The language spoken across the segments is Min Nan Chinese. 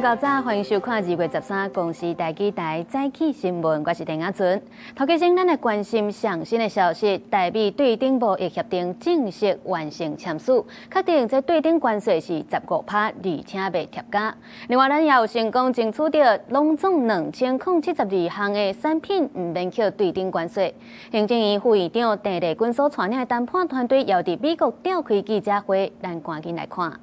夠早，歡迎收看2月13公視台語台早起新聞，我是陳亞純。頭家先，咱來關心上新的消息，台美對等貿易協定正式完成簽署，確定這對等關稅是15趴，而且袂疊加。另外，咱也有成功爭取著攏總2072項的產品毋免扣對等關稅。行政院副院長鄭麗君所帶領的談判團隊，也佇美國召開記者會，咱趕緊來看。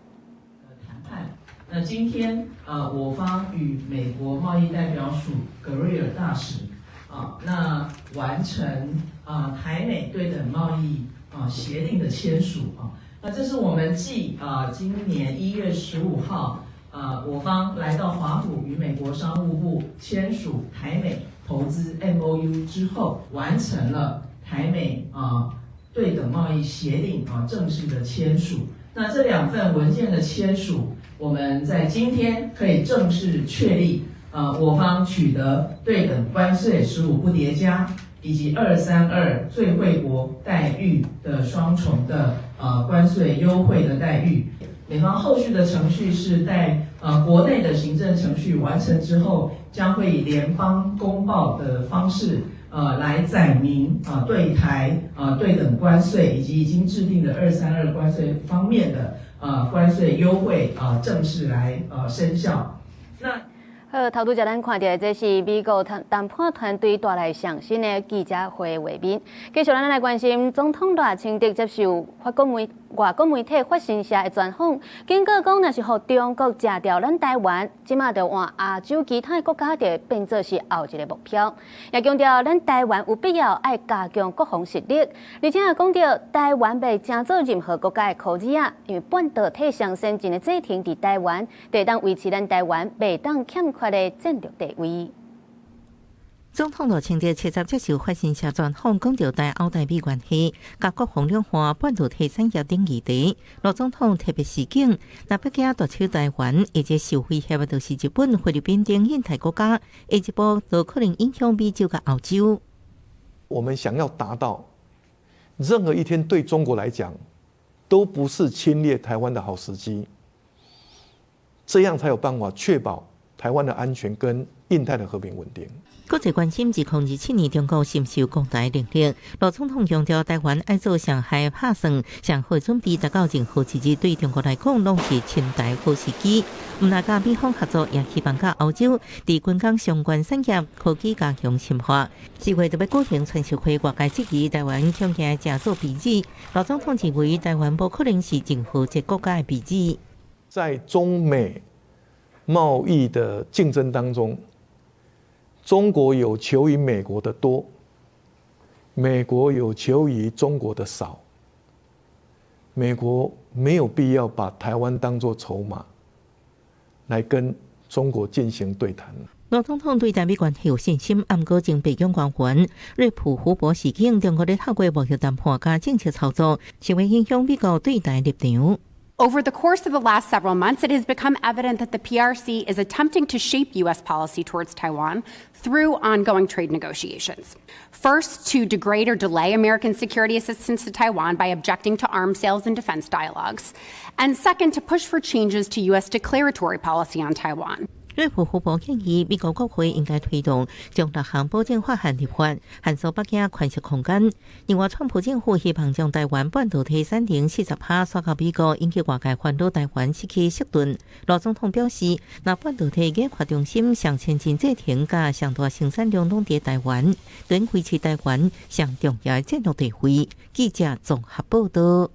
那今天，我方與美國貿易代表署格瑞爾大使，啊，那完成啊台美對等貿易啊協定的簽署啊，那這是我們繼啊今年1月15號，啊我方來到華府與美國商務部簽署台美投資 MOU 之後，完成了台美啊對等貿易協定啊正式的簽署。那這兩份文件的簽署，我們在今天可以正式確立，我方取得對等關稅十五不疊加，以及232最惠國待遇的雙重的關稅優惠的待遇。美方後續的程序是在國內的行政程序完成之後，將會以聯邦公報的方式，來載明啊對台啊對等關稅以及已經制定的二三二關稅方面的關稅優惠啊正式來生效。那好，頭拄才咱看著的，這是美國談判團隊帶來上新的記者會畫面。繼續，咱來關心總統賴清德接受法國媒外國媒體法新社的專訪，警告講，若是予中國食掉咱台灣，這馬就換亞洲其他的國家就變做是後一个目標。也強調咱台灣有必要愛加強國防實力，而且也講著台灣袂成做任何國家的箍子仔，因為半導體上先進的製程佇台灣，會當維持咱台灣袂當欠缺的戰略地位。總統賴清德七十接受法新社專訪，講著台歐台美關係、佮國防兩岸半導體產業等議題。賴總統特別示警，若北京奪取台灣，或者受威脅的就是日本、菲律賓等印太國家，下一步就可能影響美洲佮歐洲。我們想要達到，任何一天對中國來講，都不是侵略台灣的好時機，這樣才有辦法確保台灣的安全跟印太的和平穩定。國際關心2027年中國是毋是有攻台能力？賴總統強調，台灣愛做上佳拍算，上好準備，達到任何一日對中國來講，攏是侵台好時機。毋但佮美方合作，也希望佮歐洲佇軍工相關產業科技加強深化。4月就欲舉行川習會，外界質疑台灣恐驚成做棋子。賴總統認為，台灣無可能是任何一個國家的棋子。在中美貿易的競爭當中，中國有求於美國的多，美國有求於中國的少。美國沒有必要把台灣當作籌碼來跟中國進行對談。賴總統對台美關係有信心，毋過前白宮官員瑞普胡博示警，中國咧透過貿易談判佮政策操作，是會影響美國對台立場。 Over the course of the last several months, it has become evident that the PRC is attempting to shape U.S. policy towards Taiwan through ongoing trade negotiations. First, to degrade or delay American security assistance to Taiwan by objecting to arms sales and defense dialogues. And second, to push for changes to U.S. declaratory policy on Taiwan. 瑞普胡博建議，美國國會應該推動將六項保證法案立法，限縮北京權勢空間。另外，川普政府希望將台灣半導體產能40趴徙到美國，引起外界煩惱，台灣失去釋盾。賴總統表示，若半導體研發中心上先進製程佮上大生產量攏佇台灣，對維持台灣上重要的戰略地位。記者綜合報道。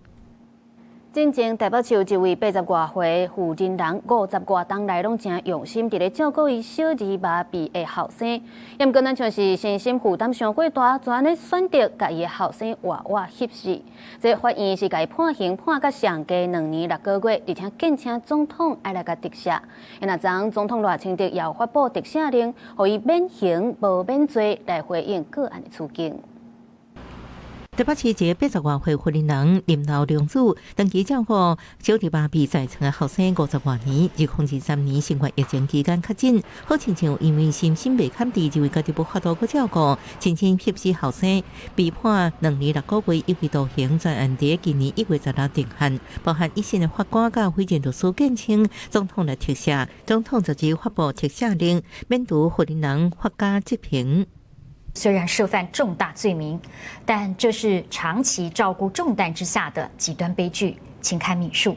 進前台北市有一位80外歲婦人人，50外冬來攏誠用心佇咧照顧伊小兒麻痹的後生。毋過，若像是身心負擔傷過大，就按呢選擇共伊的後生活活翕死。這法院是共伊判刑判甲上低2年6個月，而且建請總統愛來共特赦。若昨總統賴清德也有發布特赦令，予伊免刑無免罪來回應個案的處境。台北市一个80外歲雲林人林老良子，長期照顧小弟爸比在床的後生50外年，2023年新冠疫情期間確診，好親像因為心心袂堪治，就為家己無法度閣照顧，親身翕死後生，被判2年6個月有期徒刑，全案佇今年1月16定案，包含一審的法官佮委任律師堅稱總統來特赦，總統就直發布特赦令，免除雲林人法家執行。雖然涉犯重大罪名，但這是長期照顧重擔之下的極端悲劇。請看憫恕，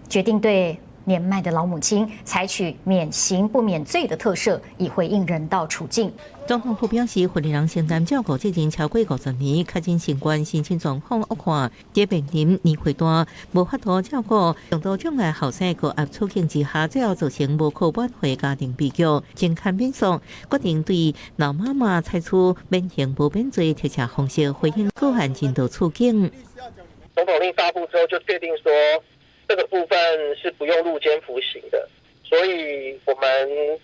決定對年邁的老母親採取免刑不免罪的特赦，以回應人道處境。總統府表示，雲林人承擔照顧責任超過50年，確診新冠身心狀況惡化，這面臨年歲大、無法度照顧、重度障礙後生高壓處境之下，最後造成無可挽回家庭悲劇。經看免訴，決定對老媽媽採取免刑不免罪特赦方式，回應個案人道處境。總統令發布之後，就確定說，這個部分是不用入監服刑的，所以我們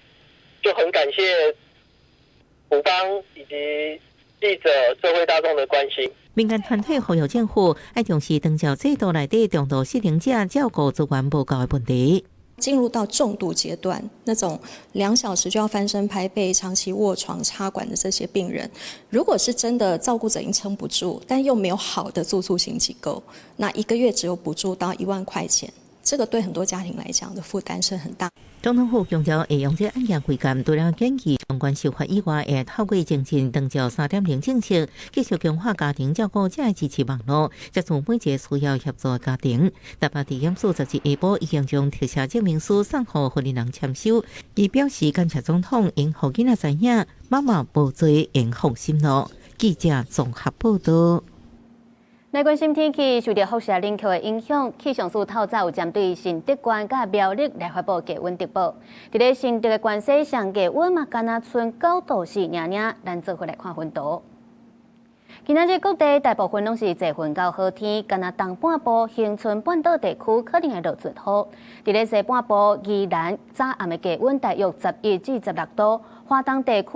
就很感謝府方以及記者、社會大眾的關心。民間團體呼籲政府愛重視長照制度內底重度失能者照顧資源無夠的問題。進入到重度階段，那種2小時就要翻身拍背、長期臥床插管的這些病人，如果是真的照顧者已經撐不住，但又沒有好的住宿型機構，那一個月只有補助到1萬塊錢，這個對很多家庭來講的負擔是很大。總統府強調，會用這案件為鑑，除了建議相關修法以外，會透過精進長照3.0政策，繼續強化家庭照顧者的支持網絡，協助每一個需要協助的家庭。台北地檢署10日下晡已經將特赦證明書送予雲林人簽收，伊表示感謝總統，應予囡仔知影，媽媽無罪，應放心囉。記者綜合報道。來關心天氣，受著輻射冷卻的影響，氣象署透早有針對順德縣佮苗栗來發布低溫特報。佇咧順德的關西上低溫嘛，敢若賰9度4爾爾，咱做伙來看溫度。今仔日各地大部分攏是濟雲到好天，干焦東半部恆春半島地區可能會落陣雨。佇咧西半部宜蘭早暗的低溫大約11至16度，花東地區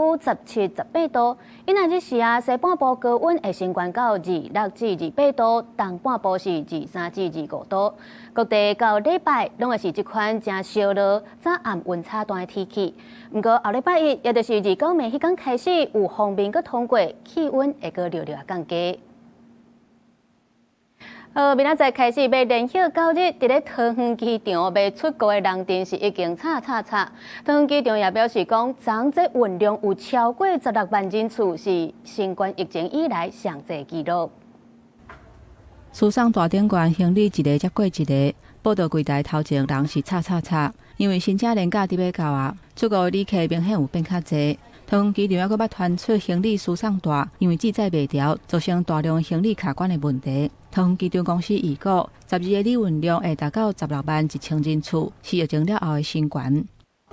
17、18度。今仔日時啊，西半部高溫會升懸到26至28度，東半部是23至25度。各地到禮拜攏會是這款誠燒熱、早暗溫差大的天氣。毋過後禮拜一，也就是29暝彼工開始，有鋒面閣通過，氣溫會閣略略降低。明仔載開始欲連歇9日，佇咧桃園機場欲出國的人陣是已經吵吵吵。桃園機場也表示講，昨這運量有超過16萬人次，是新冠疫情以來上濟紀錄。輸送帶頂懸行李一个接過一个，報到櫃台頭前人是吵吵吵，因為新請連假佇欲到啊，出國的旅客明顯有變較濟。桃園機場猶閣捌傳出行李輸送帶因為積載袂牢，造成大量行李卡關的問題。桃園機場公司預估，12個旅運量會達到16萬1千人次，是疫情了後的新高。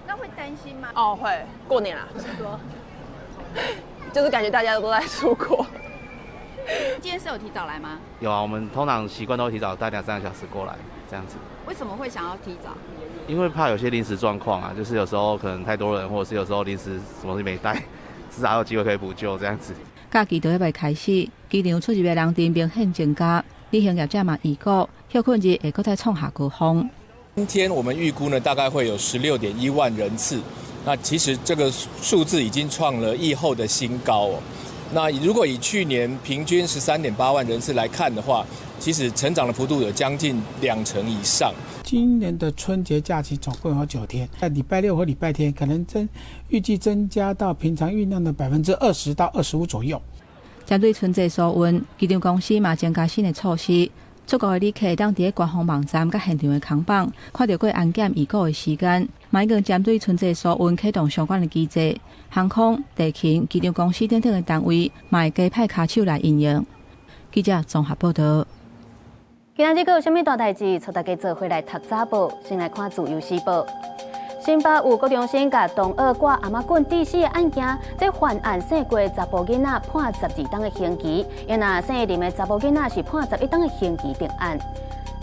那會擔心嗎？哦，會，過年啦。說，就是感覺大家都在出國。今天是有提早來嗎？有啊，我們通常習慣都會提早大概2、3個小時過來，這樣子。為什麼會想要提早？因為怕有些臨時狀況啊，就是有時候可能太多人，或者是有時候臨時什麼東西沒帶，至少有機會可以補救這樣子。假期都欲開始，機場出入的人陣明顯增加，旅行業者嘛預估，歇睏日會閣再創下高峰。今天我們預估呢，大概會有16.1萬人次。那其實這個數字已經創了疫後的新高哦。那如果以去年平均13.8萬人次來看的話，其實成長的幅度有將近2成以上。今年的春節假期總共有9天，在禮拜六和禮拜天可能預計增加到平常運量的20%到25%左右。針對春節疏運，機場公司嘛增加新的措施。出國的旅客當佇咧官方網站佮現場的空榜，看著過安檢預估的時間，嘛已經針對春節疏運啟動相關的機制。航空、地勤、機場公司等等的單位，嘛會加派跤手來因應。記者綜合報道。今仔日閣有啥物大代誌？帶大家做伙來讀早報，先來看《自由時報》。新北有國中生共同學掛頷仔棍致死的案件，這犯案姓郭查埔囡仔判12冬的刑期，伊若姓林的查埔囡仔是判11冬的刑期定案。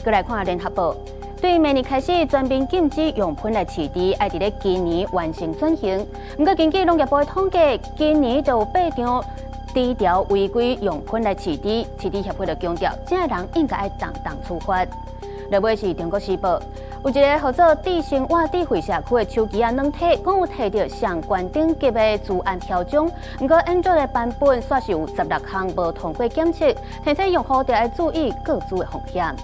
閣來看《聯合報》，對明年開始全面禁止用噴來飼豬，愛佇咧今年完成轉型。毋過根據農業部的統計，今年就有8場低調違規用噴來飼豬，飼豬協會就強調，這个人應該愛重重處罰。落尾是中國時報，有一个號做智生活智慧社區的手機仔軟體，講有提著上懸等級的資安挑戰，毋過安卓的版本煞是有16項無通過檢測，提醒用戶著愛注意個資的風險。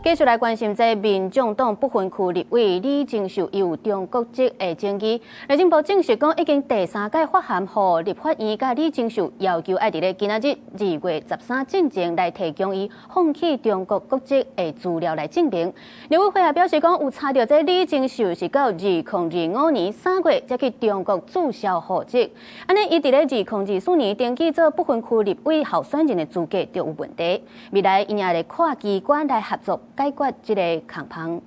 繼續來關心這民眾黨不分區立委李貞秀，伊有中國籍的爭議。內政部證實講，已經第三擺發函予立法院佮李貞秀，要求愛佇咧今仔日2月13進前來提供伊放棄中國國籍的資料來證明。立委會也表示講，有查著這李貞秀是到2025年3月才去中國註銷戶籍，按呢伊佇咧2024年登記做不分區立委候選人的資格就有問題。未來𪜶也會跨機關來合作解決這个空縫。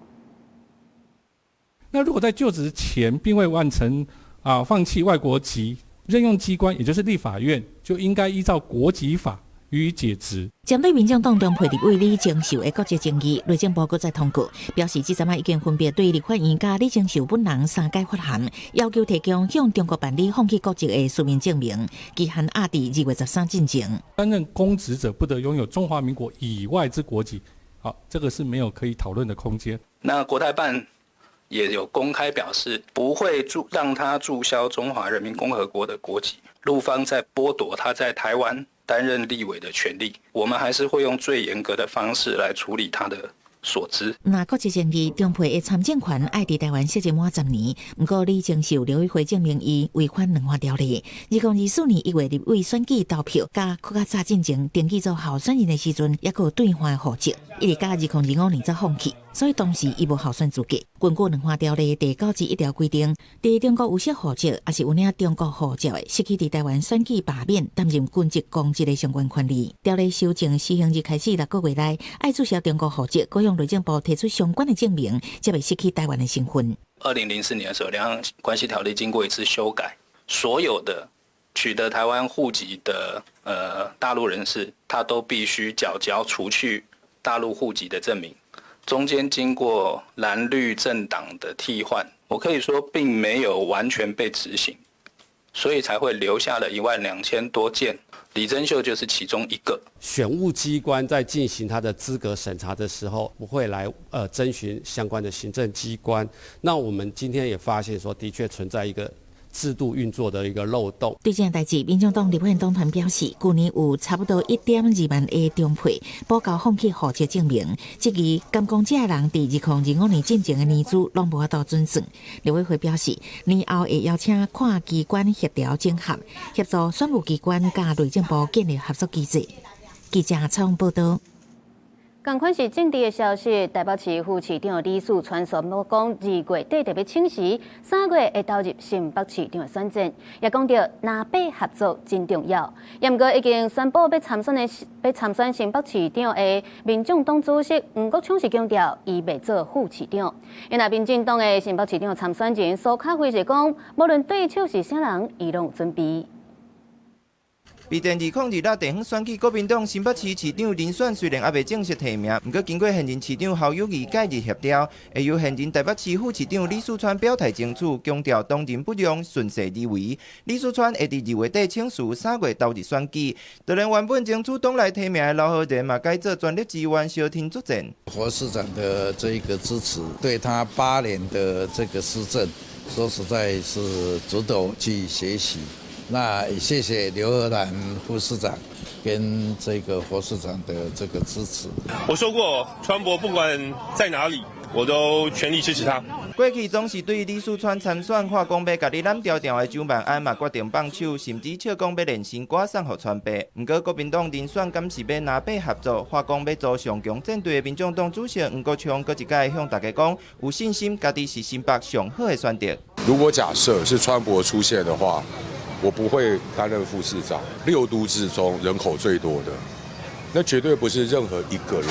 那如果在就職前並未完成放棄外國籍，任用機關也就是立法院就應該依照國籍法予以解職。針對民眾黨中配立委李貞秀的國籍爭議，內政部閣再通告，表示這陣仔已經分別對立法院佮李貞秀本人三擺發函，要求提供向中國辦理放棄國籍的書面證明，期限壓佇2月13進前。擔任公職者不得擁有中華民國以外之國籍。好，這個是沒有可以討論的空間。那國台辦也有公開表示，不會註讓他註銷中華人民共和國的國籍，陸方在剝奪他在台灣擔任立委的權利。我們還是會用最嚴格的方式來處理他的所知。若國籍爭議，中配的參政權愛佇台灣設置滿10年，毋過李貞秀立委會證明伊違反兩項條例。2024年1月立委選舉投票，佮閣較早進前登記做候選人的時陣，猶閣有兌換戶籍，一直到2025年才放棄，所以當時伊無候選資格。根據兩項條例第91條規定，佇中國有設戶籍，抑是有領中國護照的，失去佇台灣選舉罷免擔任軍職公職的相關權利。條例修正施行日開始6個月內，愛註銷中國戶籍，閣向內政部提出相關的證明，才袂失去台灣的身份。 2004年的時候，兩岸關係條例經過一次修改，所有的取得台灣戶籍的大陸人士，他都必須繳交除去大陸戶籍的證明。中間經過藍綠政黨的替換，我可以說並沒有完全被執行，所以才會留下了1萬2000多件。李貞秀就是其中一個。選務機關在進行他的資格審查的時候，不會來徵詢相關的行政機關。那我們今天也發現說，的確存在一個制度運作的一個漏洞。對這件代誌，民眾黨立法院黨團表示，舊年有差不多1.2萬个中配補交放棄戶籍證明，質疑敢講這个人佇2025年進前的年資攏無法度準算。立委會表示，年後會邀請跨機關協調整合，協助選務機關佮內政部建立合作機制。記者採訪報導。仝款是政治的消息，台北市副市長李四川宣布講，2月底特別請辭，3月會投入新北市長的選戰。也講著藍白合作真重要。也毋過已經宣布欲參選新北市長的民眾黨主席黃國昌是強調，伊袂做副市長。因為民進黨的新北市長參選人蘇卡輝是講，無論對手是啥人，伊攏有準備。備戰2026地方選舉，國民黨新北市市長人選雖然猶未正式提名，毋過經過現任市長侯友宜介入協調，會由現任台北市副市長李四川表態爭取，強調當仁不讓，順勢而為。李四川會佇2月底請辭，3月投入選舉。就連原本爭取黨內提名的劉和仁嘛，改做全力支援，相挺作戰。侯市長的這個支持，對他8年的這個施政，說實在是值得我去學習。那也謝謝劉和蘭副市長跟這個侯市長的這個支持。我說過，川博不管在哪裡，我都全力支持他。過去總是對李四川參選，喊講欲共你攬牢牢的蔣萬安嘛決定放手，甚至笑講欲練新歌送予川爸。毋過國民黨人選敢是欲藍白合作，喊講欲組上強戰隊的民眾黨主席黃國昌，閣一擺向大家講，有信心家己是新北上好的選擇。如果假設是川博出現的話，我不會擔任副市長。六都之中人口最多的，那絕對不是任何一個人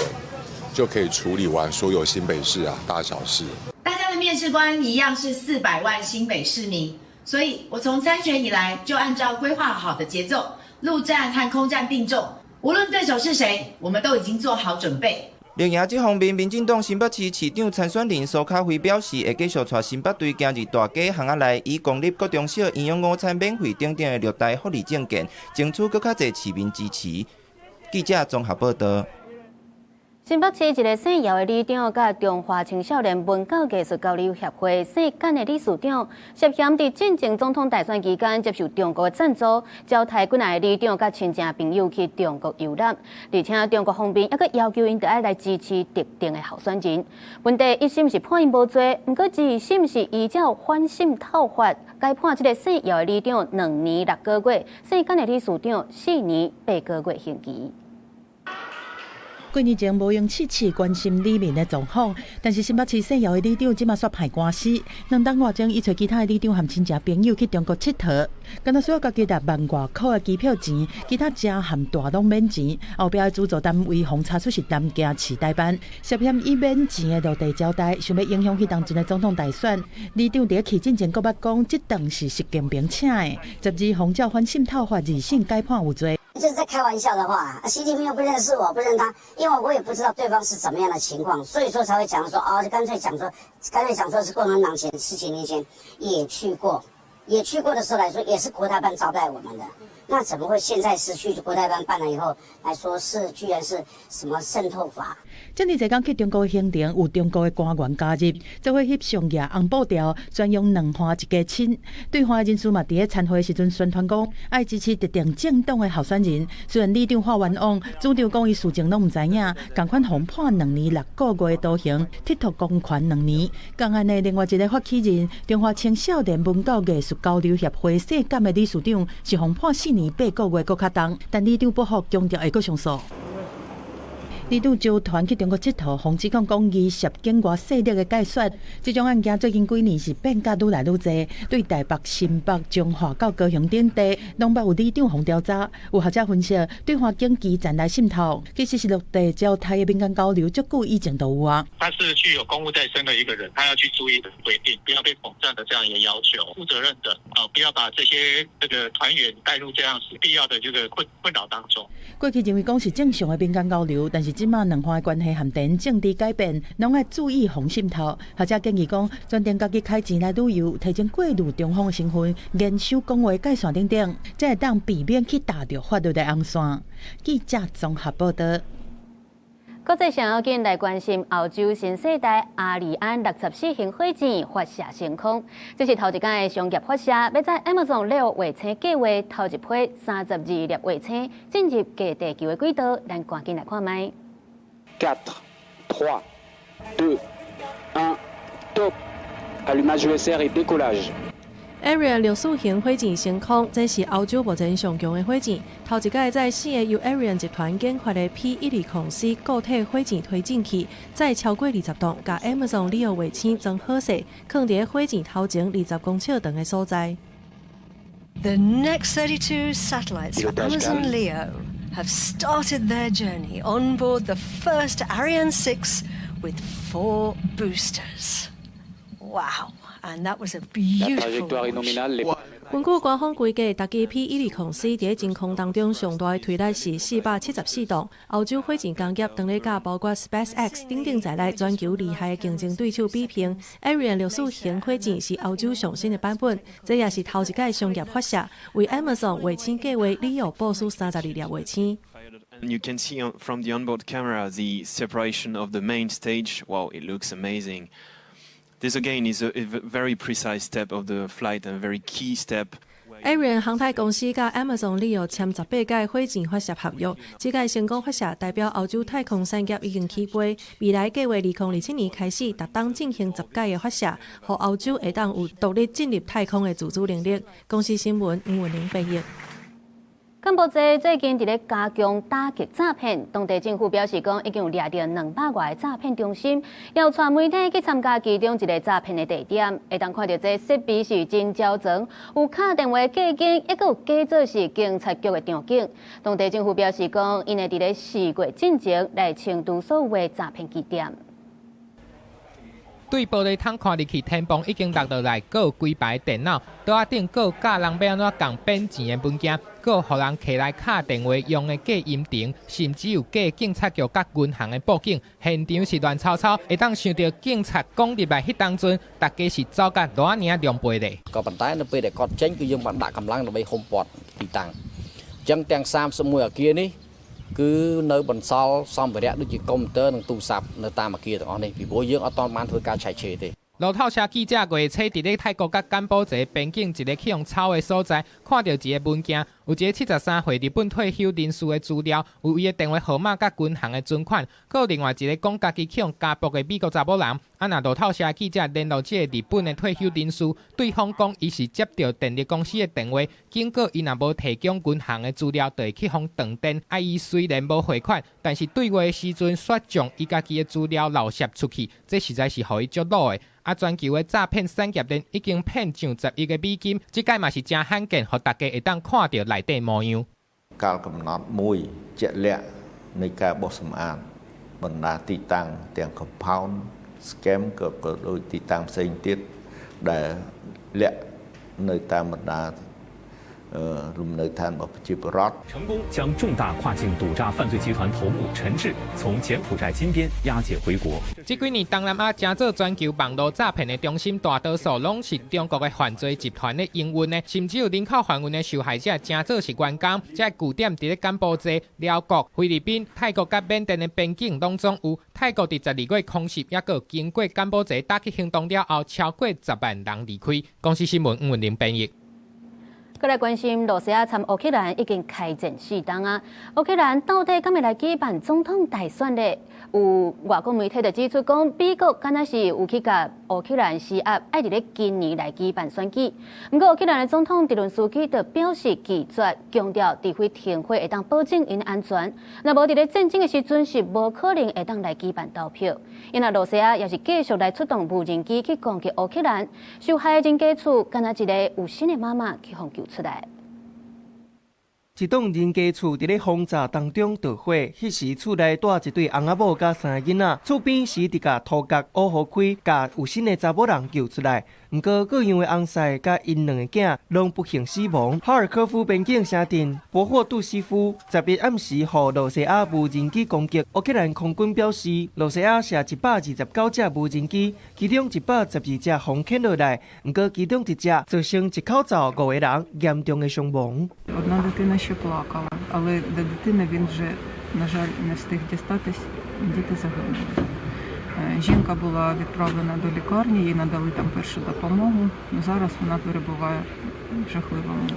就可以處理完所有新北市啊大小事。大家的面試官一樣是400萬新北市民，所以我從參選以來就按照規劃好的節奏，陸戰和空戰並重，無論對手是誰，我們都已經做好準備。绿营這方面，民進黨新北市市長參選人蘇卡輝表示，會繼續帶新北隊行入大街巷仔內，以公立國中小營養午餐免費等等的六大福利政見，爭取閣較濟市民支持。記者綜合報道。新北市一个姓姚的里長，佮中華青少年文教藝術交流協會姓簡的理事長，涉嫌佇進前總統大選期間接受中國的贊助，招刣幾若个里長佮親戚朋友去中國遊覽，而且中國方面猶閣要求𪜶著愛來支持特定的候選人。問題一審是判𪜶無罪，毋過二審是依照反滲透法，改判這个姓姚的里長2年6個月，姓簡的理事長4年8個月刑期。幾年前無閒試試關心里民的狀況，但是新北市姓姚的里長這馬煞派官司。2冬外鐘，伊揣其他的里長和親戚朋友去中國𨑨迌，敢若需要家己6萬外箍的機票錢，其他食和住攏免錢。後壁的資助單位予查出是南京市代辦，涉嫌以免錢的落地招待，想欲影響彼當陣的總統大選。里長佇去進前閣捌講，這頓是習近平請的，12予照反滲透法二審改判有罪。這是在開玩笑的話，習近平又不認識我，不認他，因為我也不知道對方是怎麼樣的情況，所以說才會講說，哦，就乾脆講說，乾脆講說是共產黨前十幾年前也去過，也去過的時候來說，也是國台辦招待我們的，那怎麼會現在是去國台辦辦了以後來說是居然是什麼滲透法？這爾濟工去中國行程有中國的官員加入，做伙翕相舉紅布條，專用兩岸一家親。對岸人士嘛，佇咧餐會時陣宣傳講，愛支持特定政黨的候選人。雖然里長喊冤枉，主張講伊事前攏毋知影，仝款予判2年6個月徒刑，剝奪公權2年。仝案的另外一个發起人，中華青少年文教藝術交流協會姓簡的理事長，是予判4年8個月，閣較重，但里長不服，強調會閣上訴。里長招團去中國𨑨迌，予指控講伊涉境外勢力的介說。這種案件最近幾年是變甲愈來愈濟，對台北、新北、彰化到高雄等地，攏捌有里長予調查。有學者分析，對岸經基層來滲透，其實是落地招刣的民間交流，足久以前就有啊。他是具有公務在身的一個人，他要去注意的規定，不要被統戰的這樣一個要求，負責任的啊，不要把這些這個團員帶入這樣子必要的這個困擾當中。過去認為講是正常的民間交流，但是這馬兩岸的關係和地緣政治改變，攏愛注意防滲透。學者建議講，專程家己開錢來旅遊，提前過濾中方身份，嚴守講話界線等等，才會當避免去踏著法律的紅線。記者綜合報道。國際上要緊來關心歐洲新世代阿里安64型火箭發射成功，這是頭一擺的商業發射，欲載 Amazon Leo 衛星計畫頭一批32粒衛星進入近地球的軌道，咱趕緊來看覓。 4, 3, 2, 1, top! Allumage ESR et décollage. Ariane 64型火箭升空，這是歐洲目前上強的火箭。頭一擺載四個由 Ariane 集團研發的 P120C 固體火箭推進器，載超過20棟，共 Amazon Leo 衛星裝好勢，囥佇火箭頭前20公尺長的所在。 The next 32 satellites for Amazon Leo have started their journey on board the first Ariane 6 with four boosters. Wow! And that was a beautiful launch. 根據官方規計，逐支 P120C 佇真空當中上大的推力是474噸。歐洲火箭工業當咧佮包括 SpaceX 等等在內全球厲害的競爭對手比拼。Ariane 64型火箭是歐洲上新的版本，這也是頭一擺商業發射，為 Amazon 衛星計畫 Leo 部署32粒衛星。 You can see from the onboard camera the separation of the main stage. Wow, it looks amazing. This again is a very precise step of the flight and a very key step. Ariane 航太公司佮 Amazon Leo 簽18屆火箭發射合約，這屆成功發射代表歐洲太空產業已經起飛。未來計劃2027年開始，逐冬進行10屆的發射，予歐洲會當有獨立進入太空的自主能力。公視新聞吳文玲編譯。柬埔寨最近佇咧加強打擊詐騙，當地政府表示講已經有掠著200外個詐騙中心，又帶媒體去參加其中一个詐騙的地點，會當看著這設備是真齊全，有敲電話過警，抑閣有假做是警察局的場景。當地政府表示講，𪜶會佇咧4月進前來清除所有的詐騙據點。對玻璃窗看入去，天棚已經落落來，閣有幾排電腦，桌仔頂閣有教人欲按怎共變錢的文件，閣有予人提來敲電話用的隔音燈，甚至有假警察局佮銀行的布景，現場是亂糟糟。會當想著警察攻入來彼當陣，大家是走甲偌爾狼狽咧。 ក៏ប៉ុន្តែនៅពេលដែលគាត់ចេញគឺយើងបានដាក់កម្លាំងដើម្បីហ៊ុមព័ទ្ធទីតាំងអញ្ចឹងទាំង31អគារនេះគឺនៅបន្សល់សម្ភារៈដូចជាកុំព្យូទ័រនិងទូរស័ព្ទនៅតាមអគារទាំងអស់នេះពីព្រោះយើងអត់ទាន់បានធ្វើការឆែកឆេរទេ 路透社記者月初佇咧泰國佮柬埔寨邊境一个去予抄的所在，看著一个文件，有一个73歲日本退休人士的資料，有伊的電話號碼佮銀行的存款，閣有另外一个講家己去予家暴的美國查某人。啊，若路透社記者聯絡這个日本的退休人士，對方講伊是接著電力公司的電話，警告伊若無提供銀行的資料，就會去予斷電。啊，伊雖然無匯款，但是對話的時陣卻將伊家己的資料漏洩出去，這實在是予伊足惱的。啊！全球的詐騙產業鏈已經騙上10億个美金，這擺嘛是誠罕見，予大家會當看著內底模樣。 កាលកំណត់មួយជាក់លាក់នៃការបោសសម្អាតបណ្ដាទីតាំងទាំង compound scam ក៏ក៏ដូចទីតាំងផ្សេងទៀតដែលលាក់នៅតាមបណ្ដាលំនៅឋានរបស់ប្រជាពលរដ្ឋ 成功将重大跨境賭詐犯罪集團頭目陳志從柬埔寨金邊押解回國。這幾年東南亞成做全球網路詐騙的中心，大多數攏是中國的犯罪集團咧營運的，甚至有人口販運的受害者成做是員工。這個據點佇咧柬埔寨、寮國、菲律賓、泰國佮緬甸的邊境攏總有。泰國佇12月空襲，抑閣經過柬埔寨打擊行動了後，超過10萬人離開。公視新聞吳文玲編譯。閣來關心，羅西亞參烏克蘭已經開戰四冬啊！烏克蘭到底敢會來舉辦總統大選咧？有外國媒體就指出講，美國敢若是有去共烏克蘭施壓，愛佇咧今年來舉辦選舉。毋過烏克蘭的總統澤倫斯基就表示拒絕，強調除非停火會當保證𪜶安全，若無佇咧戰爭的時陣是無可能會當來舉辦投票。因為羅西亞也是繼續來出動無人機去攻擊烏克蘭，受害的人家厝，敢若一个有身的媽媽去予救出來。一棟人家厝佇咧轟炸當中著火，彼時厝內蹛一對翁仔某佮三个囡仔，厝邊時佇共塗角烏予開，共有身的查某人救出來。毋過各樣的翁婿佮𪜶兩个囝攏不幸死亡。哈爾科夫邊境城鎮博霍杜西夫11暗時予羅西亞無人機攻擊，烏克蘭空軍表示，羅西亞射129隻無人機，其中112隻予牽落來，毋過其中一隻造成一口罩五个人嚴重的傷亡。 Одна дитина ще плакала, але до дитини він вже, на жаль, не встиг дістатись, діти загинули. Жінка була відправлена до лікарні, їй надали там першу допомогу. Зараз вона перебуває в жахливому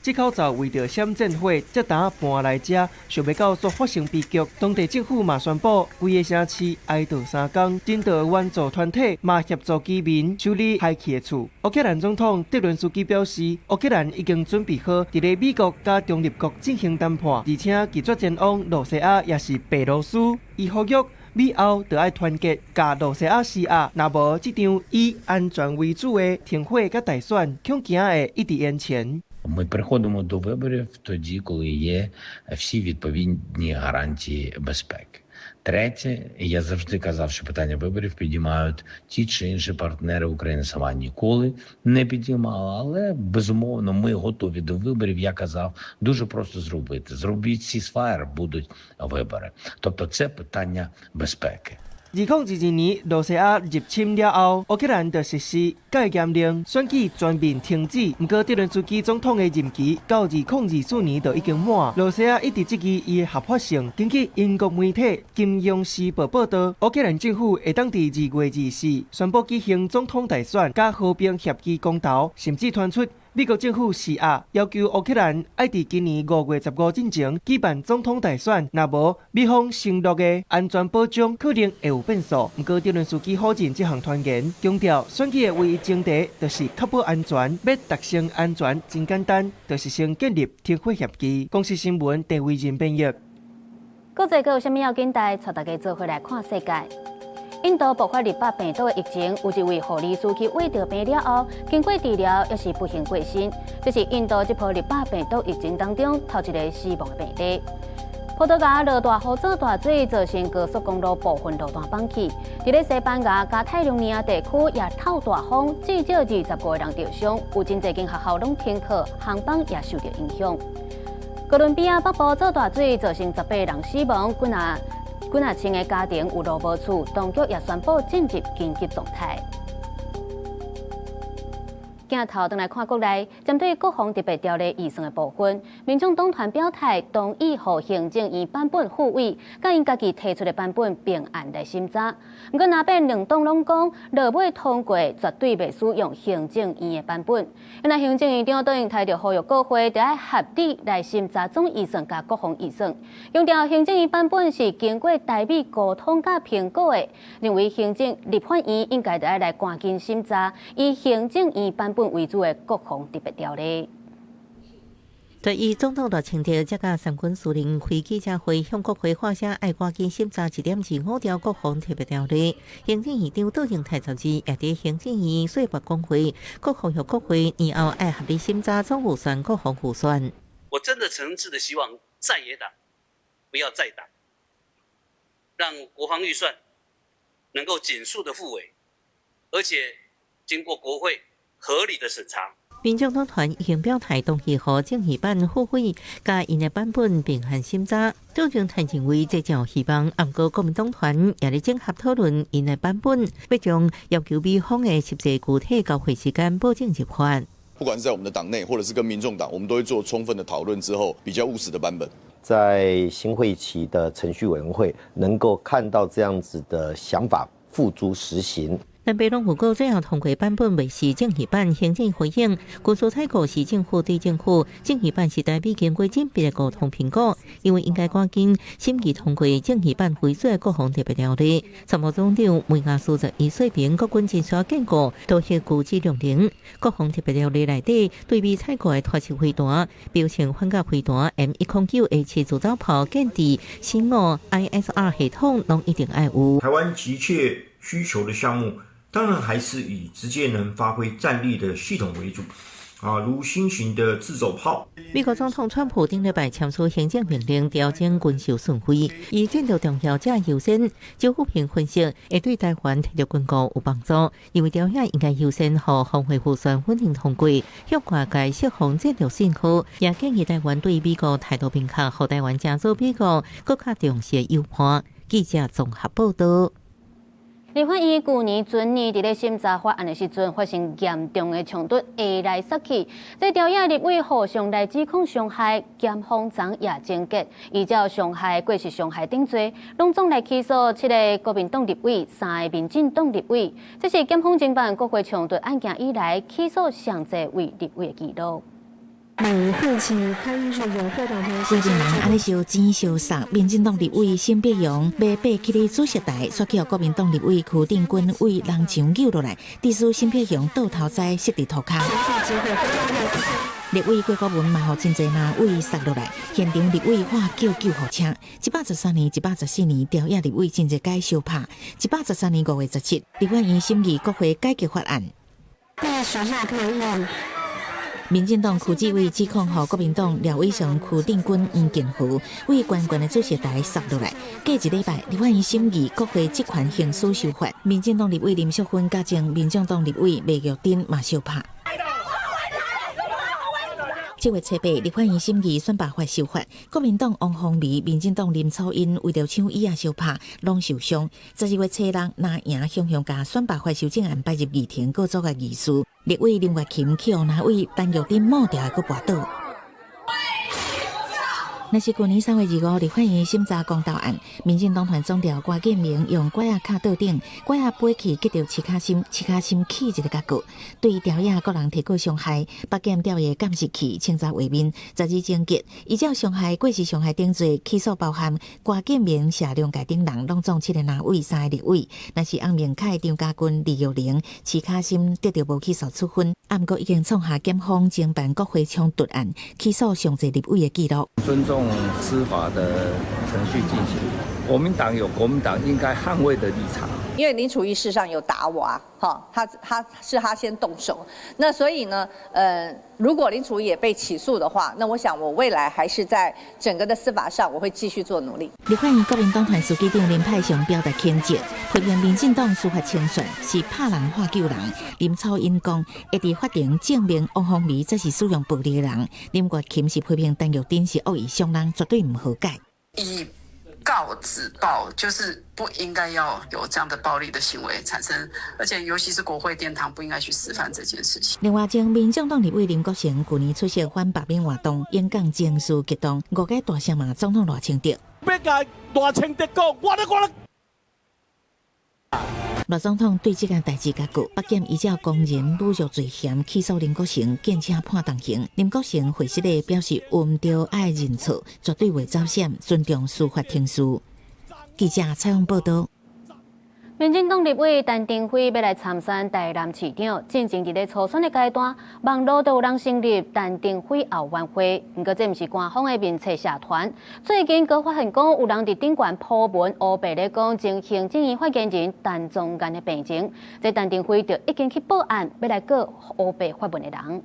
這口罩為著閃戰火，這當搬來遮，想袂到煞發生悲劇。當地政府嘛宣布，規个城市哀悼三工，人道援助團體嘛協助居民修理壞去的厝。烏克蘭總統澤倫斯基表示，烏克蘭已經準備好，佇咧美國佮中立國進行談判，而且拒絕前往羅西亞抑是白羅斯。伊呼籲美歐著愛團結，共羅西亞施壓，若無這場以安全為主的停火佮大選，恐驚會一直延前。 Ми переходимо до виборів тоді, коли є всі відповідні гарантії безпеки. Третє, я завжди казав, що питання виборів підіймають ті чи інші партнери. України сама ніколи не підіймала, але безумовно ми готові до виборів. Я казав, дуже просто зробити. Зробіть ceasefire, будуть вибори. Тобто, це питання безпеки. 2022年羅西亞入侵了後，烏克蘭就實施戒嚴令，選舉全面停止。毋過，澤倫斯基總統的任期到2024年就已經滿。羅西亞一直質疑伊的合法性。根據英國媒體《金融時報》報導，烏克蘭政府會當佇2月24宣布舉行總統大選，佮和平協議公投，甚至傳出美國政府施壓，要求烏克蘭愛佇今年5月15進前舉辦總統大選，若無美方承諾的安全保障可能會有變數。毋過，澤倫斯基否認這項傳言，強調選舉的唯一前提就是確保安全，欲達成安全真簡單，就是先建立停火協議。公視新聞鄭惟仁編譯。國際閣有啥物要緊代，帶大家做伙來看世界。印度爆發日巴病毒的疫情，有一位護理師去穢著病了後，經過治療，抑是不幸過身。這是印度這波日巴病毒疫情當中頭一个死亡的病例。葡萄牙落大雨做大水，造成高速公路部分路段崩去。佇咧西班牙加泰隆尼亞地區也透大風，至少25個人著傷，有真濟間學校攏停課，航班也受到影響。哥倫比亞北部做大水，造成18人死亡，幾若幾若千个家庭有路無厝，當局也宣布進入緊急狀態。鏡頭轉來看國內，針對國防特別條例預算的部分，民眾黨團表態同意予行政院版本復位，佮𪜶家己提出的版本並案來審查。毋過藍白兩黨攏講，落尾通過絕對袂使用行政院的版本。原來行政院長卓榮泰就呼籲國會著愛合理來審查總預算佮國防預算，強調行政院版本是經過台美溝通佮評估的，認為行政立法院應該著愛來趕緊審查以行政院版本為主的國防特別條例。對於總統賴清德這佮三軍司令開記者會，向國會喊聲愛趕緊審查1.25條國防特別條例。行政院長卓榮泰昨日也佇行政院說服國會，閣呼籲國會年後愛合理審查總預算、國防預算。我真的誠摯的希望在野黨不要再黨，讓國防預算能夠盡速的復位，而且經過國會合理的審查。民眾黨團已經表態同意予政院版復位，佮𪜶的版本並案審查。卓榮泰認為這真有希望，毋過國民黨團也咧整合討論𪜶的版本，欲將要求美方的實際具體交會時間保證入法。不管是在我們的黨內，或者是跟民眾黨，我們都會做充分的討論之後，比較務實的版本。在新會期的程序委員會能夠看到這樣子的想法付諸實行。藍白攏預估最後通過版本袂是政院版，行政回應，軍事採購是政府對政府，政院版是台美經過縝密的溝通評估，因為應該趕緊審議通過政院版為主的國防特別條例。參謀總長梅亞斯就伊說明國軍真需要建構多核軍事量能。國防特別條例內底對美採購的拖式飛彈、標槍反甲飛彈 M109A7 自走炮、建置新五 ISR 系統，攏一定愛有。台灣急切需求的項目，當然還是以直接能發揮戰力的系統為主，啊，如新型的自走炮。美國總統川普頂禮拜簽署行政命令，調整軍售順序，以戰略重要者優先。周富平分析，會對台灣提著軍購有幫助，因為朝野應該優先予防衛預算穩定通過，向外界釋放戰略信號，也建議台灣對美國態度明確，予台灣成做美國閣較重視的友伴。記者綜合報道。立法院舊年全年佇咧審查法案的時陣，發生嚴重的衝突，下來殺去。這朝野立委互相來指控傷害，檢方長也終結，依照傷害、過失傷害等罪，攏總來起訴七个國民黨立委、三个民進黨立委。這是檢方偵辦國會衝突案件以來起訴上濟位立委的紀錄。規陣人按呢相錢相送，民進黨立委沈伯洋欲爬起咧主席台，煞去予國民黨立委柯定軍對人牆搝落來，致使沈伯洋倒頭栽摔佇塗跤。立委郭國文嘛，予真濟藍委殺落來，現場立委喊叫救護車。113年、114年，朝野立委真濟擺相拍。113年5月17，立法院審議國會改革法案。民進黨柯志偉指控予國民黨廖偉雄、柯定軍、黃健和對懸懸的主席台殺落來。過一禮拜，立法院審議國會職權行使修法，民進黨立委林淑芬佮前民眾黨立委麥玉珍嘛相拍。7月7日，立法院審議選罷法修法，國民黨王鴻薇、民進黨林楚茵為著搶椅仔相拍，攏受傷。12月初六，藍營雄雄共選罷法修正案擺入議程，閣阻礙議事。立委林月琴去予藍委陳玉珍抹掉，閣跋倒。若是舊年3月25，立法院審查公投案，民進黨團總召郭建明用拐仔敲桌頂，拐仔飛去擊著徐卡心，徐卡心起一个角過，對朝野各人提告傷害，北檢調的監視器清查畫面，十二終結，依照傷害過失傷害等罪起訴，包含郭建明、謝龍介等人，攏總七个藍委、三个立委。若是翁明凱、張家軍、李玉玲、徐卡心得著無起訴處分，毋過已經創下檢方偵辦國會衝突案起訴上濟立委的紀錄。尊重司法的程序進行。國民黨有國民黨應該捍衛的立場。因為林楚瑜事實上有打我啊，哈，他是他先動手，那所以呢，如果林楚瑜也被起訴的話，那我想我未來還是在整個的司法上，我會繼續做努力。立法院國民黨團書記長林派雄表達譴責，批評民進黨司法清算是拍人喊救人。林超英講，會佇法庭證明王鴻薇才是使用暴力的人。林月琴是批評陳玉珍是惡意傷人，絕對毋和解。以告止暴，就是不應該要有這樣的暴力的行為產生，而且尤其是國會殿堂不應該去示範這件事情。另外，前民眾黨立委林國成舊年出席反罷免活動，演講情緒激動，誤解大聲罵總統賴清德。欲共賴清德講，我咧我咧。賴總統對這件代誌佮告，北檢依照公然侮辱罪嫌起訴林國成，檢請判重刑。林國成會失禮表示，毋著愛認錯，絕對袂走閃，尊重司法程序。記者採訪報導。民進黨立委陳亭妃欲來參選台南市長，進前佇咧初選的階段，網路都有人成立陳亭妃後援會，毋過這毋是官方的面冊社團。最近閣發現講有人佇頂懸 po 文，烏白咧講前行政院發言人陳宗彥的病情，這陳亭妃就已經去報案，欲來告烏白發文的人。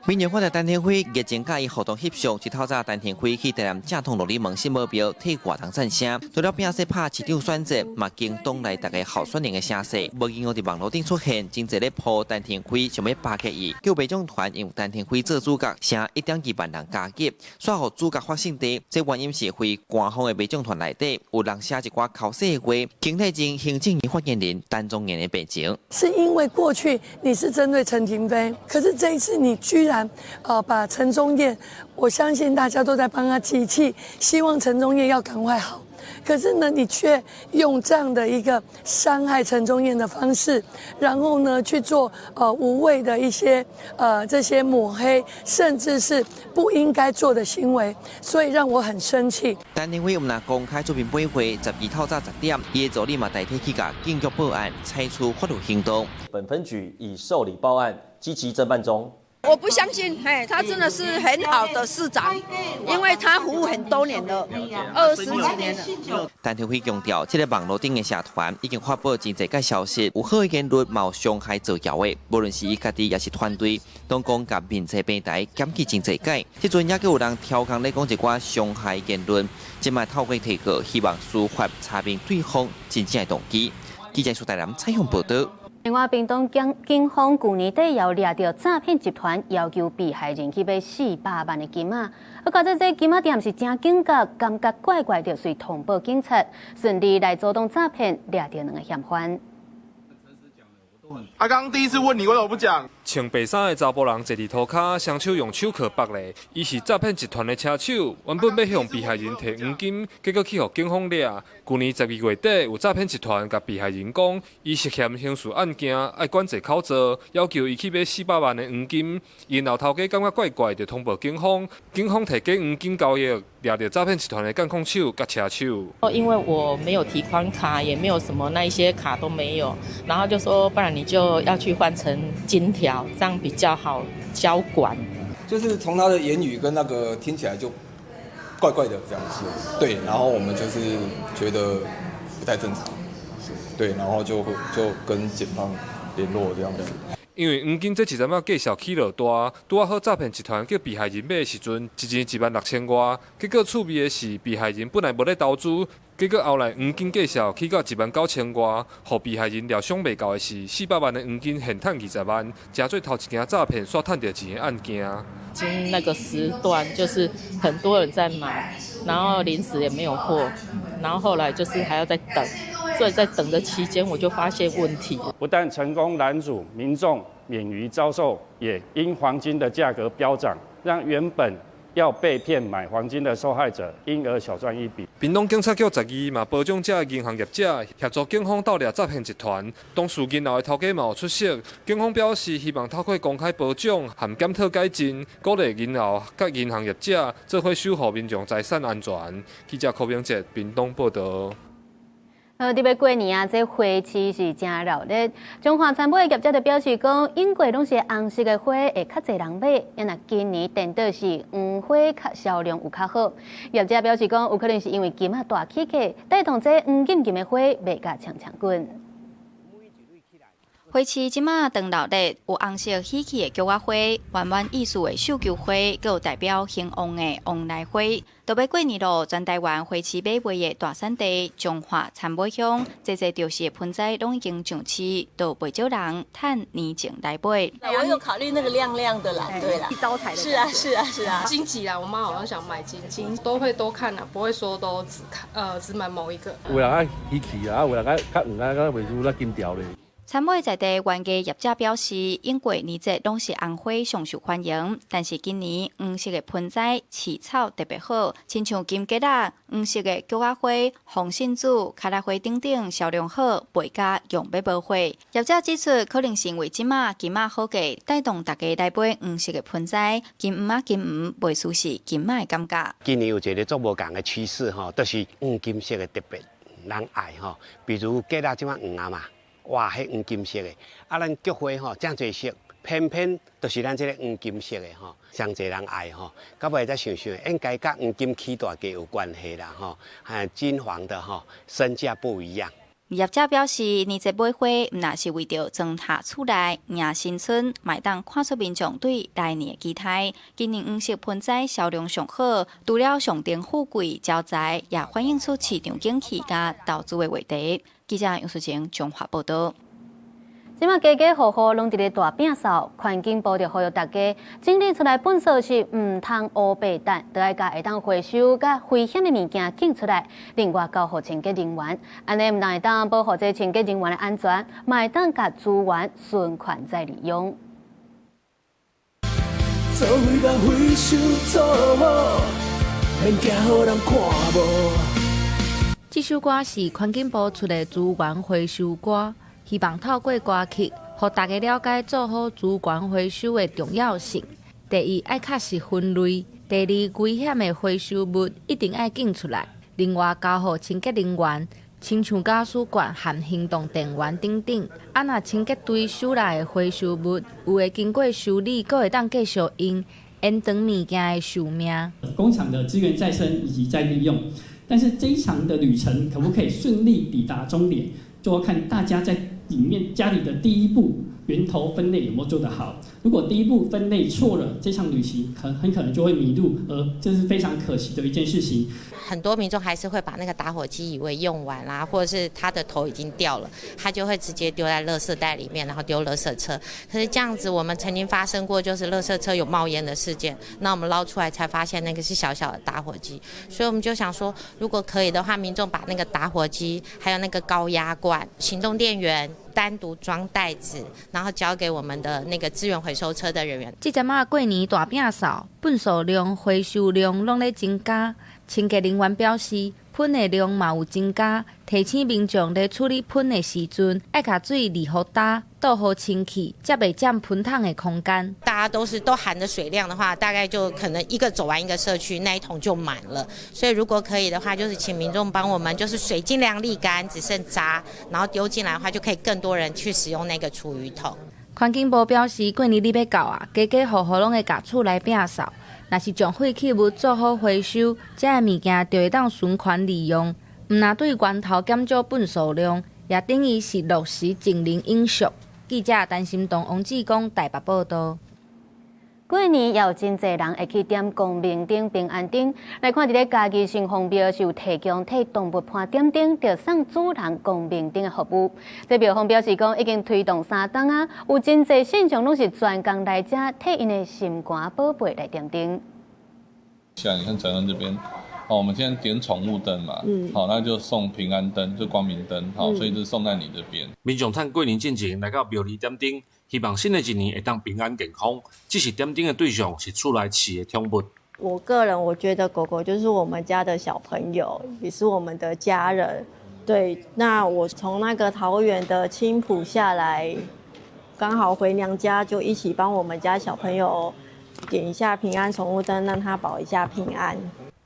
民進黨的陳亭妃日前佮伊活動翕相，一透早陳亭妃去台南正統琉璃門聖母廟替外人贊聲，除了拼勢拍市長選戰，嘛經黨內逐个候選人的聲勢，無意外佇網路頂出現，真濟咧鋪陳亭妃想欲巴結伊，叫民眾團用陳亭妃做主角，成1.2萬人加入，煞予主角發生地，這原因是非官方的民眾團內底有人寫一寡口舌的話，經替前行政院發言人陳宗彥的病情。是因為過去你是針對陳亭妃，可是這一次你居然把陳宗彥，我相信大家都在幫他集氣，希望陳宗彥要趕快好。可是呢，你卻用這樣的一個傷害陳宗彥的方式，然後呢去做無謂的一些這些抹黑，甚至是不應該做的行為，所以讓我很生氣。陳亭妃毋但公開出面駁話，12透早10點，伊的助理嘛代替去共警局報案，採取法律行動。本分局已受理報案，積極偵辦中。我不相信，嘿，他真的是很好的市長，因為他服務很多年了，20幾年了。陳亭妃強調，這个網路頂的社團已經發布真濟個消息，有好的言論，嘛有傷害造謠的，無論是伊家己抑是團隊，攏講共面冊平台檢舉真濟擺。這陣也閣有人刁工咧講一寡傷害言論，這擺透過提告，希望司法查明對方真正的動機。記者蘇台南採訪報導。另外，屏東警方舊年底有掠著詐騙集團，要求被害人去買400萬的金仔。啊，到這這金仔店是誠警覺，感覺怪怪的，遂通報警察，順利來阻擋詐騙，掠著兩个嫌犯。他剛剛第一次問你，為什麼不講？穿白衫的查埔人坐佇塗跤，雙手用手銬縛咧。伊是詐騙集團的車手，原本欲向被害人提黃金，結果去予警方掠。舊年12月底，有詐騙集團共被害人講，伊涉嫌刑事案件，愛管制口座，要求伊去買400萬的黃金。𪜶老頭家感覺怪怪，就通報警方。警方提假黃金交易，掠著詐騙集團的監控手佮車手。因為我沒有提款卡，也沒有什麼那一些卡都沒有，然後就說不然你就要去換成金條，這樣比較好交管。就是從他的言語跟那個聽起來就怪怪的這樣子，對，然後我們就是覺得不太正常，對，然後就跟檢方聯絡這樣子。因為黃金這一陣仔價數起落大，拄仔好詐騙集團叫被害人買的時陣，一錢1萬6千外，結果趣味的是，被害人本來無咧投資，結果後來黃金價數起到1萬9千外，予被害人料想袂到的是，400萬的黃金現趁20萬，成做頭一件詐騙，煞趁著錢的案件。今那個時段就是很多人在買，然後臨時也沒有貨，然後後來就是還要再等。所以在等的期間，我就發現問題。不但成功攔阻民眾免於遭受，也因黃金的價格飆漲，讓原本要被騙買黃金的受害者因而小賺一筆。屏東警察局12嘛，保障這銀行業者協助警方鬥掠詐騙集團，當事銀行的頭家嘛有出席。警方表示，希望透過公開褒獎和檢討改進，鼓勵銀行佮銀行業者做伙守護民眾財產安全。記者柯明哲屏東報導。特別過年啊，這花市是誠熱鬧。彰化田尾業者就表示講，往過攏是紅色的花會較濟人買，啊若今年顛倒是黃花較銷量有較好。業者表示講，有可能是因為金仔大起價，帶動這黃金金的花賣甲搶搶滾。花市這馬當熱鬧，有紅色喜氣的菊仔花，圓滿意思的繡球花，閣有代表興旺的旺來花。就欲過年囉，全台灣花市買賣的大產地彰化田尾鄉，濟濟著色的盆栽攏已經上市，都袂少人趁年前來買。我有考慮那個亮亮的啦，對啦，招財的。是啊，是啊，是啊。荊棘啦，我媽好像想買荊棘，都會多看啦，不會說都只看，只買某一個。有人愛喜氣啊，有人愛較黃啊，較袂輸那金條咧。田尾在地園藝業者表示，往過年節攏是紅花上受歡迎，但是今年黃色的盆栽飼草特別好，親像金桔仔、黃色的菊仔花、紅信子、卡拉花等等銷量好，賣甲用欲無貨。業者指出，可能是因為這馬金仔好價，帶動大家來買黃色的盆栽，金黃仔金黃，袂輸是金仔的感覺。今年有一个足無仝的趨勢吼，就是黃金色的特別人愛吼，比如桔仔這馬黃啊嘛。哇，彼黃金色的，啊，咱菊花吼，遮濟色，偏偏就是咱這个黃金色的吼，上濟人愛吼。到尾才想想，應該佮黃金起大價有關係啦吼，金黃的吼，身價不一樣。業者表示，年節買花，毋但是為著裝下厝內迎新春，嘛會當看出民眾對來年的期待。今年黃色盆栽銷量上好，除了象徵富貴招財，也反映出市場景氣佮投資的話題。記者楊淑晴彰化報導。這馬家家戶戶攏佇咧大摒掃，環境部就呼籲大家整理出來糞埽是毋通烏白擲，著愛共會當回收佮危險的物件揀出來，另外交予清潔人員。按呢毋但會當保護這清潔人員的安全，嘛會當共資源循環再利用。做伙共回收組，免驚予人看無。這首歌是環境部出的資源回收歌，希望透過歌曲，予大家了解做好資源回收的重要性。第一，愛確實分類；第二，危險的回收物一定愛揀出來。另外，交予清潔人員，親像瓦斯罐和行動電源等等。啊，若清潔隊收來的回收物，有的經過修理，閣會當繼續用，延長物件的壽命。工廠的資源再生以及再利用。但是這一場的旅程可不可以順利抵達終點，就要看大家在裡面家裡的第一步源頭分類有沒有做得好。如果第一步分類錯了，這場旅行很可能就會迷路，而這是非常可惜的一件事情。很多民眾還是會把那個打火機以為用完啦，或者是他的頭已經掉了，他就會直接丟在垃圾袋裡面，然後丟垃圾車。可是這樣子，我們曾經發生過就是垃圾車有冒煙的事件，那我們撈出來才發現那個是小小的打火機，所以我們就想說，如果可以的話，民眾把那個打火機還有那個高壓罐、行動電源單獨裝袋子，然後交給我們的那個資源回收車的人員。這陣仔過年大摒掃，糞埽量、回收量攏咧增加。清潔人員表示，噴的量嘛有增加，提醒民眾咧處理噴的時陣，愛共水離予焦，倒予清氣，才袂佔噴桶的空間。大家都是都含着水量的話，大概就可能一個走完一個社區，那一桶就滿了。所以如果可以的話，就是請民眾幫我們，就是水盡量瀝乾，只剩渣，然後丟進來的話，就可以更多人去使用那個廚餘桶。環境部表示，過年日欲到啊，家家戶戶攏會共厝內摒掃。若是將廢棄物做好回收，這个物件就會當循環利用。毋但對源頭減少糞埽量，也等於是落實淨零永續。記者陳心東、王志剛台北報導。過年也有真濟人會去點光明燈、平安燈。來看佇咧嘉義城隍廟是有提供替動物伴點燈，著送主人光明燈的服務。這廟方表示講，已經推動3冬啊，有真濟信眾攏是專工來遮替𪜶的心肝寶貝來點燈。像你看承恩這邊，哦，我們今天點寵物燈嘛，好，那就送平安燈，就光明燈，好，所以就送在你這邊。民眾趁過年進前來到廟裡點燈，希望新的一年會當平安健康。只是點燈的對象是厝內飼的寵物。我個人我覺得狗狗就是我們家的小朋友，也是我們的家人。對，那我從那個桃園的青埔下來，剛好回娘家，就一起幫我們家小朋友點一下平安寵物燈，讓他保一下平安。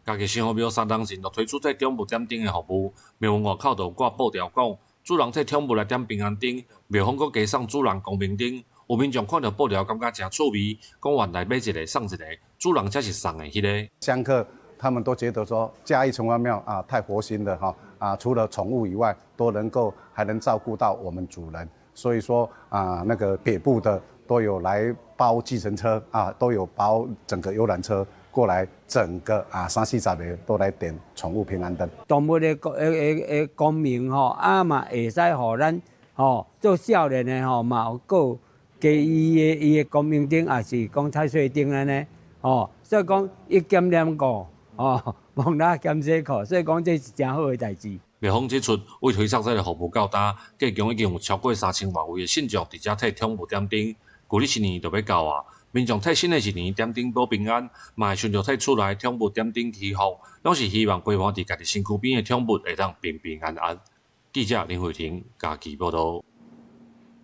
嘉義城隍廟三冬前就推出這寵物點燈的服務，廟門外口就有掛布條講，主人提寵物來點平安燈，廟方閣加送主人光明燈。有民眾看著布條，感覺誠趣味，講原來買一个送一個，主人才是送的彼个。香客他們都覺得說嘉義城隍廟啊太佛心了哈啊，除了寵物以外，都能夠還能照顧到我們主人，所以說啊那個北部的都有來包計程車啊，都有包整個遊覽車過來，整個啊三四十个都來點寵物平安燈。動物的光明吼，啊嘛會使予咱吼做少年的吼嘛有閣加伊的光明燈，抑是講太歲燈按呢，吼，所以講一兼兩顧，吼，摸蜊兼洗褲，所以講這是誠好的代誌。廟方指出，為推廣這个服務到今，計共已經有超過3000外位的信眾佇遮替寵物點燈。舊曆新年就欲到啊，民眾替新的一年點燈保平安，嘛會想著替厝內寵物點燈祈福，攏是希望陪伴佇家己身軀邊的寵物會當平平安安。記者林慧婷嘉義報導。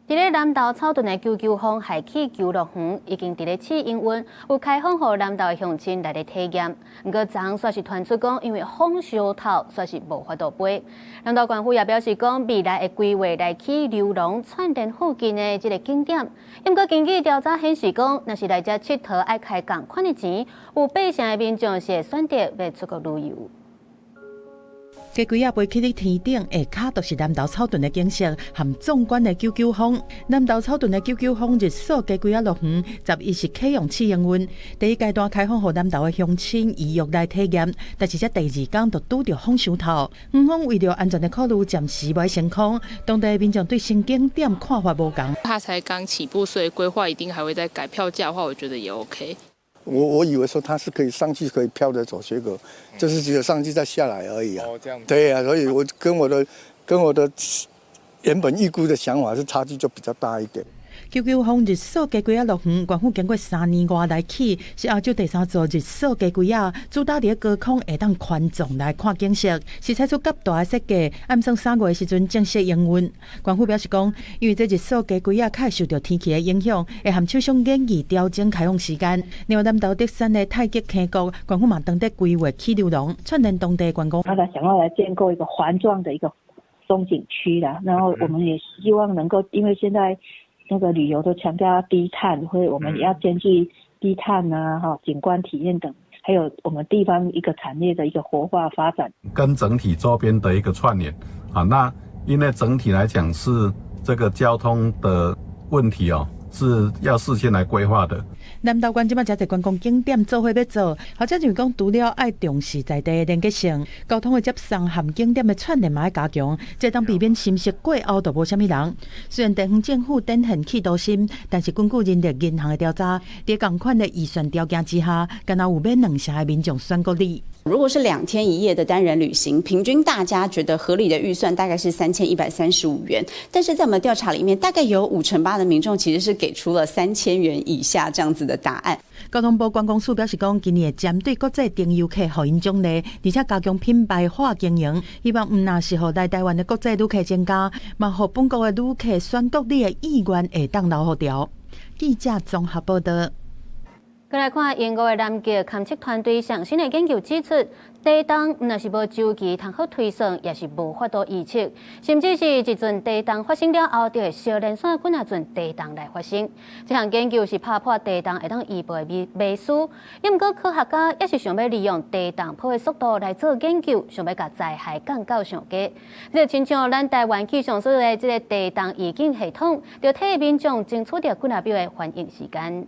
佇咧南投草屯的九九峰海氣遊樂園已經佇咧試營運，有開放予南投的鄉親來咧體驗。毋過昨昏煞是傳出講，因為風傷透，煞是無法度飛。南投縣府也表示講，未來會規劃來起遊廊串連附近的這个景點。毋過根據調查顯示講，若是來遮𨑨迌愛開仝款的錢，有八成的民眾是會選擇欲出國旅遊。雞胿仔飛起佇天頂，下跤就是南投草屯的景色，和壯觀的九九峰。南投草屯的九九峰日鎖雞胿仔樂園，11是啟用試營運，第一階段開放予南投的鄉親預約來體驗，但是這第二工就拄著風傷透。園方為著安全的考慮，暫時袂升空。當地民眾對新景點看法無仝。它才剛起步，所以規劃一定還會再改。票價的話，我覺得也 OK。我以為說它是可以上去可以飄着走，結果就是只有上去再下來而已啊。哦，這樣。對啊，所以我跟我的原本預估的想法是差距就比較大一點。九九峰日鎖雞胿仔樂園，縣府經過3年外來起，是亞洲第三座日鎖雞胿仔，主打佇高空會當環狀來看景色，是採取較大的設計。按算3月的時陣正式營運。縣府表示講，因為這日鎖雞胿仔較會受著天氣的影響，會和廠商研議調整開放時間。另外，南投德山的太極溪谷，縣府嘛當地規劃起遊廊，串聯當地觀光。他想要來建構一個環狀的一個風景區啦，然後我們也希望能夠，因為現在那個旅遊都強調低碳，所以我們也要兼具低碳啊、哈景觀體驗等，還有我們地方一個產業的一個活化發展，跟整體周邊的一個串聯啊。那因為整體來講是這個交通的問題哦，是要事先來規劃的。南投縣這擺誠濟觀光景點做伙欲做，學者認為講，除了愛重視在地的連結性，交通的接送和景點的串聯嘛愛加強，才當避免新潟過後就無啥物人。雖然地方政府展現企圖心，但是根據人力銀行的調查，佇仝款的預算條件之下，敢若有免兩成的民眾選國旅。如果是2天1夜的單人旅行，平均大家覺得合理的預算大概是3135元，但是在我們調查裡面，大概有5.8%的民眾其實是給出了3000元以下這樣子的答案。交通部觀光署表示講，今年會針對國際定遊客予𪜶獎勵，而且加強品牌化經營，希望毋但是予來台灣的國際旅客增加，嘛予本國的旅客選國旅的意願會當留予牢。記者綜合報導。閣來看英國的南極勘測團隊上新的研究指出，地動毋但是無週期通好推算，也是無法度預測，甚至是一陣地動發生了後，就會相連紲幾若陣地動來發生。這項研究是拍破地動會當預報的迷思，猶毋過科學家也是想欲利用地動波的速度來做研究，想欲共災害降到上低。這親像咱台灣氣象署的這个地動預警系統，就替民眾爭取著幾若秒的反應時間。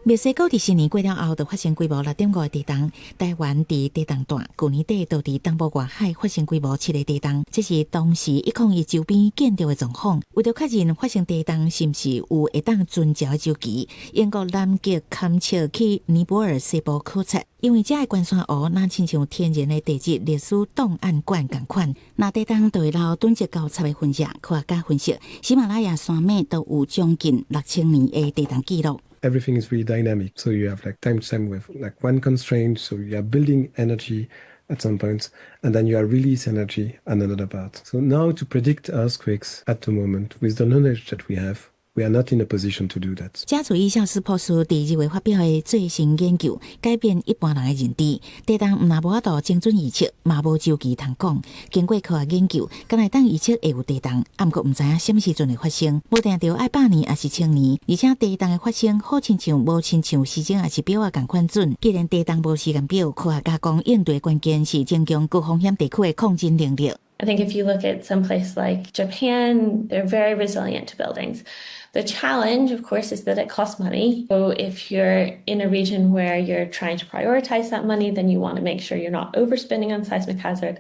墨西哥佇新年過了後，就發生規模6.5的地動。台灣佇地動帶，舊年底就佇東部外海發生規模7的地動，這是當時101周邊見著的狀況。為著確認發生地動是毋是有會當遵照的週期，英國南極勘測去尼泊爾西部考察，因為遮的懸山湖若親像天然的地質歷史檔案館仝款，若地動就會留囤積交叉的痕跡。科學家分析，喜馬拉雅山脈都有將近6000年的地動記錄。 Everything is really dynamic. So you have like time to time with like one constraint. So you are building energy at some point, and then you are release energy at another part. So now to predict earthquakes at the moment with the knowledge that we have, We are not in a position to do that. 家族醫學師博士佇二月發表的最新研究，改變一般人的認知。地動毋但無法度精準預測，嘛無週期通講。經過科學研究，敢會當預測會有地動，啊，毋過毋知影啥物時陣會發生，無定著愛百年抑是千年。而且地動的發生好親像無親像時鐘抑是錶仔仝款準。既然地動無時間表，科學家講應對關鍵是增強高風險地區的抗震能力。 I think if you look at some place like Japan, they're very resilient to buildings. The challenge, of course, is that it costs money. So if you're in a region where you're trying to prioritize that money, then you want to make sure you're not overspending on seismic hazard.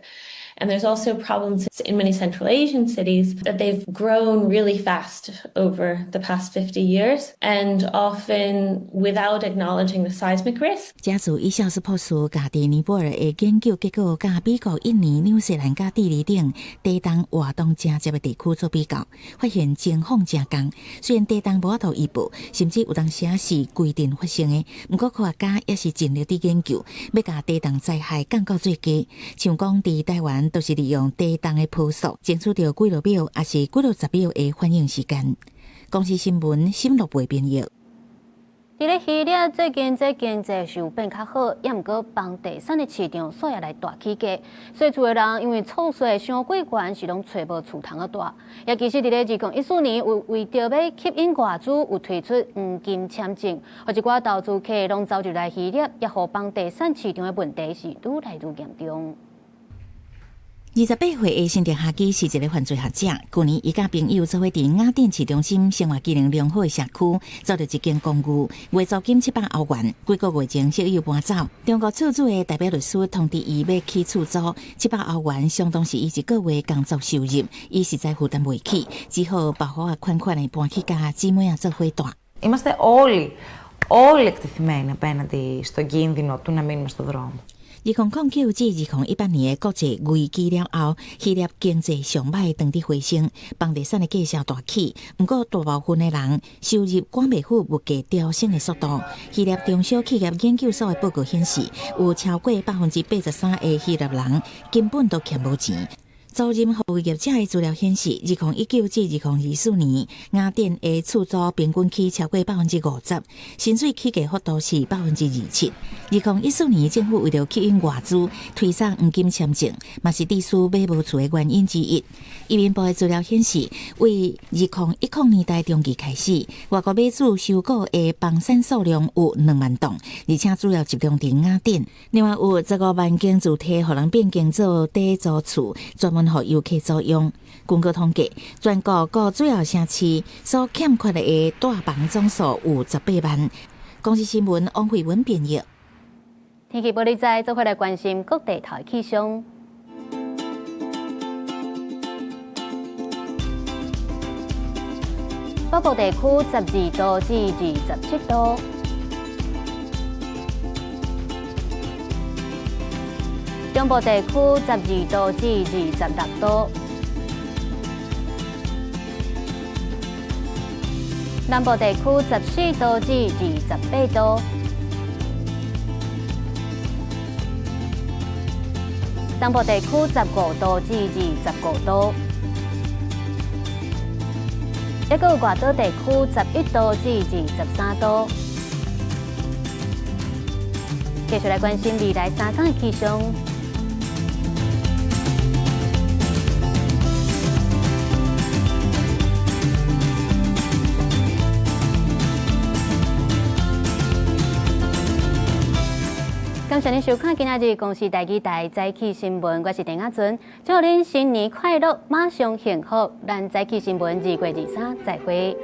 And there's also problems in many Central Asian cities that they've grown really fast over the past 50 years and often without acknowledging the seismic risk. 家族醫學博士共佇尼泊爾的研究結果，佮美國、印尼、紐西蘭佮智利等地動活動誠濟的地區做比較，發現情況誠仝。雖然地動無法度預報，甚至有當時是規定發生的，毋過科學家也是盡力佇研究，欲共地動災害降到最低。像講佇台灣，都是利用地動的波速，爭取著幾落秒，抑是幾落十秒的反應時間。公視新聞沈樂培編譯。佇咧希臘最近這經濟是有變較好，也毋過房地產的市場煞也來大起價，所以厝的人因為厝稅傷過懸，是攏揣無厝通仔蹛。也其實佇咧2014年，有為著欲吸引外資，有推出黃金簽證，予一寡投資客攏走入來希臘，也予房地產市場的問題是愈來愈嚴重。28歲的辛迪哈基是一個犯罪學者。舊年，伊佮朋友做伙佇雅典市中心生活機能良好的社區，租著一間公寓，月租金700歐元。幾個月前，室友搬走。中國厝主的代表律師通知伊欲起厝租，700歐元相當是伊一個月工作收入，伊實在負擔袂起，只好包袱仔款款的搬去佮姊妹仔做伙蹛。 Είμαστε όλοι, όλοι εκτεθειμένοι απέναντι στον κίνδυνο του να μείνουμε στον δρόμο. 2009至2018年的國際危機了後，希臘經濟上歹，當佇回升，房地產的價數大起。毋過大部分的人收入趕袂赴物價飆升的速度。希臘中小企業研究所的報告顯示，有超過83%的希臘人根本都欠無錢。租賃服務業者的資料顯示，2019至2024年，雅典的厝租平均起超過50%，薪水起價幅度是27%。2014年，政府為著吸引外資，推送黃金簽證，嘛是致使買無厝的原因之一。移民部的資料顯示，為2010年代中期開始，外國買主收購的房產數量有2萬棟，而且主要集中佇雅典。另外有15萬間住宅，予人變更做短租厝，專門予遊客租用。根據統計，全國各主要城市所欠缺的蹛房總數有18萬。公視新聞王慧文編譯。天氣報你知，做伙來關心各地頭氣象。北部地區12度至27度。中部地區12度至26度，南部地區14度至28度，東部地區15度至25度，抑閣有外島地區11度至23度。繼續來關心未來3天的氣象。感謝您收看今仔日公視台語台早起新聞，我是鄭亞純，祝恁新年快樂，馬上幸福。咱早起新聞2月23再會。